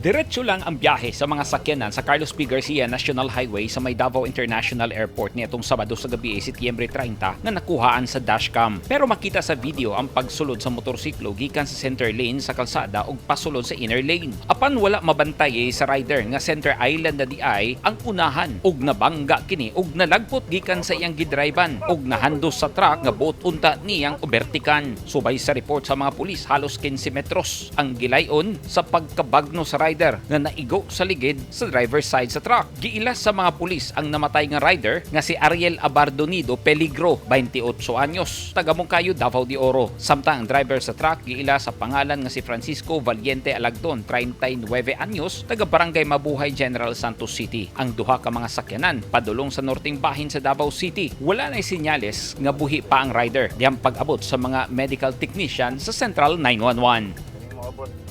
Diretso lang ang biyahe sa mga sakyanan sa Carlos P. Garcia National Highway sa may Davao International Airport niadtong Sabado sa gabi, Setyembre 30, nga nakuhaan sa dashcam. Pero makita sa video ang pagsulod sa motorsiklo gikan sa center lane sa kalsada ug pasulod sa inner lane. Apan wala mabantay sa rider nga center island na diay ang unahan ug nabangga kini ug nalagpot gikan sa iyang gidriban ug nahandos sa truck nga buot unta niyang obertikan. Subay sa report sa mga pulis, halos 15 metros ang gilayon sa pagkabagno sa rider nga naigo sa ligid sa driver's side sa truck. Giilas sa mga pulis ang namatay nga rider nga si Ariel Abardonido Peligro, 28 anyos, taga Monkayo, Davao de Oro. Samtang ang driver sa truck giila sa pangalan nga si Francisco Valiente Alagdon, 39 anyos, taga Barangay Mabuhay, General Santos City. Ang duha ka mga sakyanan padulong sa norteng bahin sa Davao City. Wala na senyales nga buhi pa ang rider dihang pag-abot sa mga medical technician sa Central 911. Moabot.